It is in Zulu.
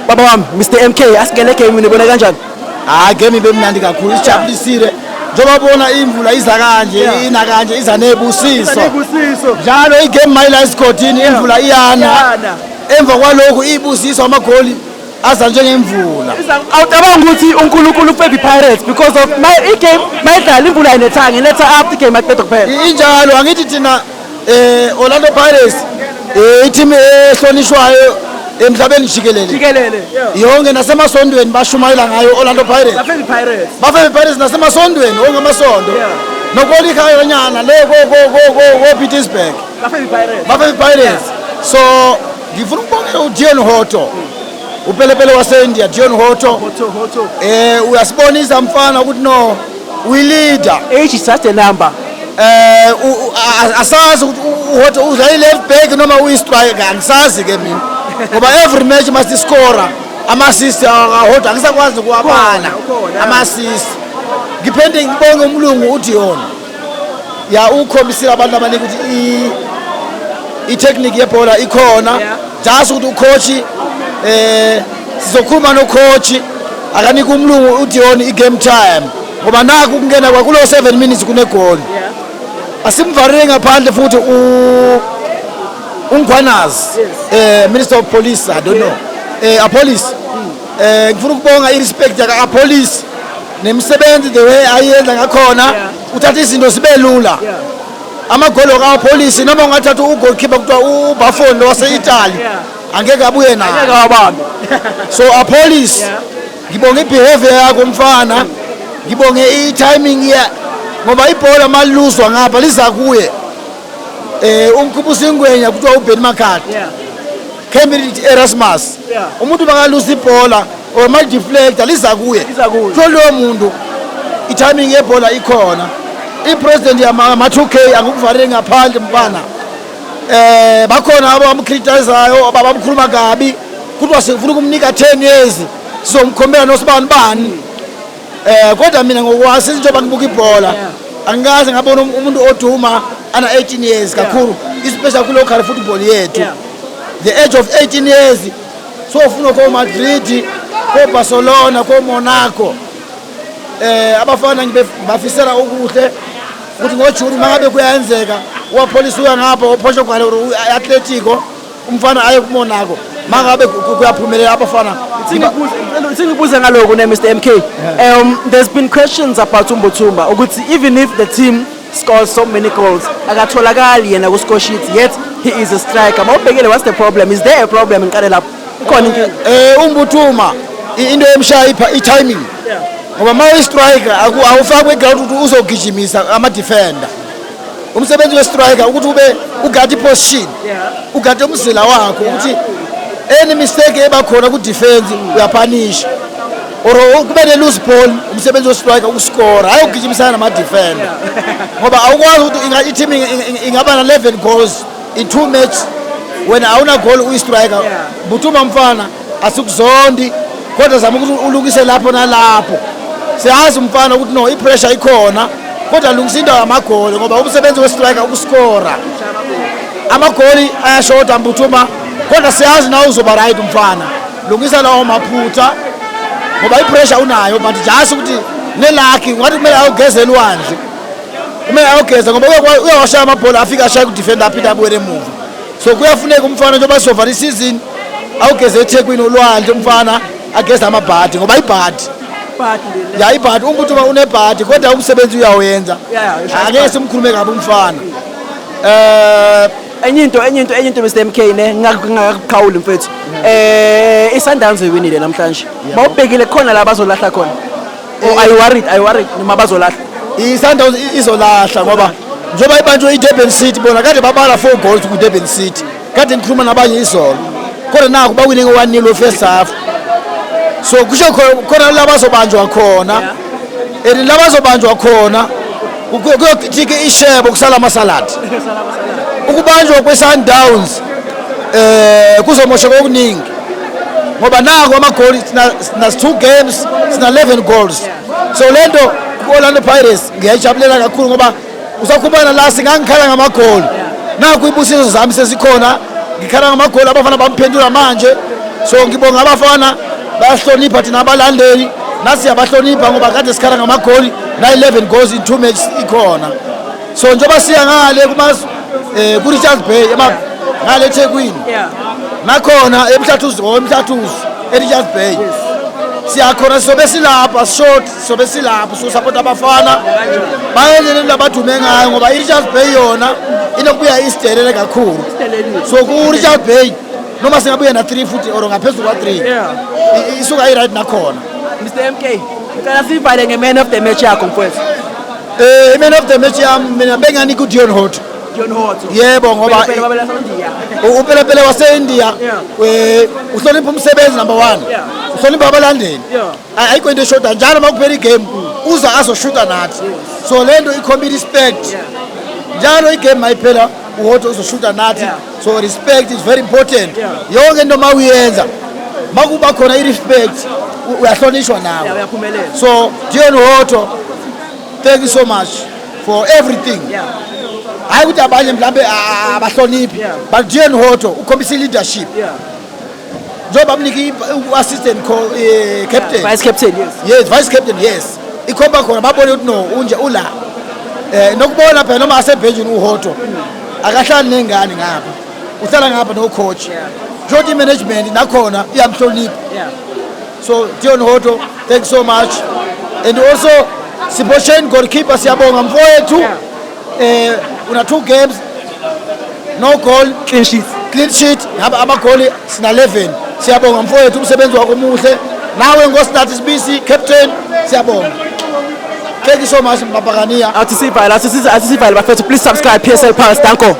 Baba wami, Mr MK, asingene game, nibona kanjani? Hayi, game ibemnandi kakhulu, isijabulisile njengoba bona imvula iza kanje, ina kanje, iza nebusiso. Nebusiso. Njalo igame mayila esigodini imvula iyana. Iyana. Emva kwalokhu ibusiso, amagoli aza njengemvula. Awucabanga ukuthi uNkulunkulu ufavor Pirates because of my igame mayidlala imvula inethanga iletha after game aqeda kuphela? Injalo, angithi thina Orlando Pirates i-team ehlonishwayo emhlabeni jikelele. Jikelele. Yonke, nasemasondweni bashumayela ngayo Orlando Pirates. Bafavor Pirates. Bafavor Pirates nasemasondweni, wonke amasonto. Nokwelikhayanyana le ko Pietersburg. Bafavor Pirates. Bafavor Pirates. So ngifuna ukubongela uDeon Hotto, upelepele waseIndia, Deon Hotto. Hotto, Hotto. Uyasibonisa mfana ukuthi no, we leader. Age is just a number. Asazi ukuthi uHotto udlala i-left back noma uyi-striker, angisazi ke mina, ngoba every match must score ama-assist kaHotto, angisakwazi ukuwabala. Ukhona, ukhona. Ama-assist. Ngiphinde ngibonge umlungu uDeon, ya, ukhombisile abantu abaningi ukuthi i-technique yebhola ikhona. Just ukuthi ucoach, sizokhuluma nocoach akanika umlungu uDeon i-game time, ngoba naku ukungena kwakulo 7 minutes kunegoli. Asimvalele ngaphandle futhi uMkhwanazi, Minister of Police, I don't know, Appollis. Ngifuna ukubonga i-respect yaka Appollis nemisebenzi, the way ayenza ngakhona. Uthatha izinto zibe lula. Amagoli ka-Appollis, noma ungathatha ugoalkeeper kuthiwa uBuffon lo wase-Italy, angeke abuye nayo. Angeke wabambe. So Appollis, ngibonge i-behavior yakho mfana, ngibonge i-timing ya, ngoba ibhola maluzwa ngapha liza kuye. Umkhumbusa ingwenya kuthiwa uBenny McCarthy, Cambridge Erasmus. Umuntu makalusa ibhola or malideflecta, liza kuye. Liza kuye. So loyo muntu i-timing yebhola ikhona. I-president yama-2K angikuvalele ngaphandle mfana. Bakhona abamcriticizayo, abamkhuluma kabi, kuthiwa sifuna ukumnika 10 years, sizomkhombela nosibani bani. Kodwa mina ngokwazi, njengoba ngibuka ibhola, angikaze ngabona umuntu oduma ana 18 years kakhulu, especially ku local football yethu. The age of 18 years so ufuna ko Madrid, ko Barcelona, ko Monaco. Abafana ngibafisela okuhle ukuthi ngoJuni mangabe kuyenzeka uAppollis uya ngapha oPortugal or Atletico, umfana aye kuMonaco, mangabe kuyaphumelela abafana. Sengikubuze ngalokhu ne, Mr MK. There's been questions about uMbuthuma ukuthi even if the team scores so many goals, akatholakali yena ku score sheet, yet he is a striker. Mawubhekile, what's the problem? Is there a problem? Ngiqale lapho. Ikhona inkinga? Umbuthuma into emshaya i-timing, ngoba uma uyi-striker awufakwe eground ukuthi uzogijimisa ama-defender. Umsebenzi we-striker ukuthi ube ugade i-position, ugade umzila wakho, ukuthi any mistake ebakhona ku-defense uyapunisha or kube ne-loose ball. Umsebenzi we-striker ukuscora, hayi ukugijimisana nama-defender, ngoba awukwazi ukuthi i-team ingaba na-11 goals in two match, wena awuna goal uyi-striker. Buthuma mfana, asikuzondi, kodwa zama ukuthi ulungise lapho nalapho. Siyazi umfana ukuthi no, i-pressure ikhona, kodwa lungisa indawo yamagoli, ngoba umsebenzi we-striker ukuscora. Amagoli ayashoda Mbuthuma, kodwa siyazi nawe uzoba right mfana. Lungisa lawo maphutha, ngoba i-pressure unayo, but just ukuthi nelucky, ungathi kumele ayogeza elwandle, kumele ayogeza, ngoba uyawashaya amabhola afike ashaye ku-defender, aphinde abuyele emuva. So kuyafuneka umfana, njengoba sizovala isizini, awugeze eThekwini ulwandle umfana, ageze amabhadi, ngoba ibhadi ya, ibhadi uMbuthuma unebhadi, kodwa umsebenzi uyawenza. Yeah, Angeke simkhulume kabi umfana. Enye into, Mr MK ne, ngingakakuqhawuli mfethu. ISundowns iwinile namhlanje. Mawubhekile, khona la bazolahla khona? Or are you worried? Are you worried noma bazolahla? I-Sundowns izolahla, ngoba njengoba ibanjwe i-Durban City, bona kade babala 4 goals ku-Durban City, kade ngikhuluma nabanye izolo, kodwa naku bawine ngo-1-0 we-first half. So kusho khona la bazobanjwa khona, and la bazobanjwa khona kuyokhithika ishebo, kusala amasaladi. Ukubanjwa kwe-Sundowns kuzomosheka okuningi, ngoba naku amagoli sina two games sina 11 goals. So lento ku-Orlando Pirates ngiyayijabulela kakhulu, ngoba usakhubana la singangikhala ngamagoli, naku ibusiso zami sezikhona. Ngikhala ngamagoli, abafana bamphendula manje. So ngibonga abafana, bayahlonipha thina abalandeli, nasi siyabahlonipha ngoba kade sikhala ngamagoli, na-11 goals in two matches ikhona. So njengoba siya ngale kuma ku-Richards Bay, ngale eThekwini, nakhona eMhlathuze, or eMhlathuze eRichards Bay siyakhona, sizobe silapha short, sizobe silapha so-support abafana bayenze lento abadume ngayo, ngoba i-Richards Bay yona inokubuya isidelele kakhulu. So ku-Richards Bay noma singabuya na-3 futhi or ngaphezulu kwa-3, isuka i-right nakhona. Mr MK, ngicela sivale nge-man of the match yakho, mfowethu. I-man of the match yami mina benganika uDeon Hotto. Deon Hotto. Yebo, ngoba Pelepele babela India. Upelepele wase-India, uhlonipha umsebenzi, number one. Uhlonipha abalandeli. Ayikho into eshoda, njalo uma kuphela igame uza azoshuta nathi, so le nto ikhomba i-respect. Njalo igame mayiphela uHotto uzoshuta nathi. So respect is very important. Yonke into ma uyenza, makuba khona i-respect, uyahlonishwa nawe. Yeah, uyaphumelela. So Deon Hotto, thank you so much for everything. Hayi ukuthi abanye mhlambe abahloniphi, but Deon Hotto ukhombisa i-leadership njengoba mnika u-assistant captain. Vice captain, yes. Yes, vice captain, yes. Ikhomba khona babone ukuthi no, unje ula nokubona phela noma asebhenjini uHotto akahlali nengane ngapha, uhlala ngapha no-coach. Njengoba i-management nakhona iyamhlonipha. So Deon Hotto, thank you so much. And also Sipho Chaine, goalkeeper, siyabonga mfowethu. Una two games no goal. Clean sheet. Clean sheet, ngaba amagoli sina 11. Siyabonga mfowethu, umsebenzi wakho omuhle. Nawe Nkosinathi Sibisi, captain, siyabonga. Thank you so much, Mabhakaniya. Athi sivale, athi sivale bafethu. Please subscribe, PSL Pulse. Danko.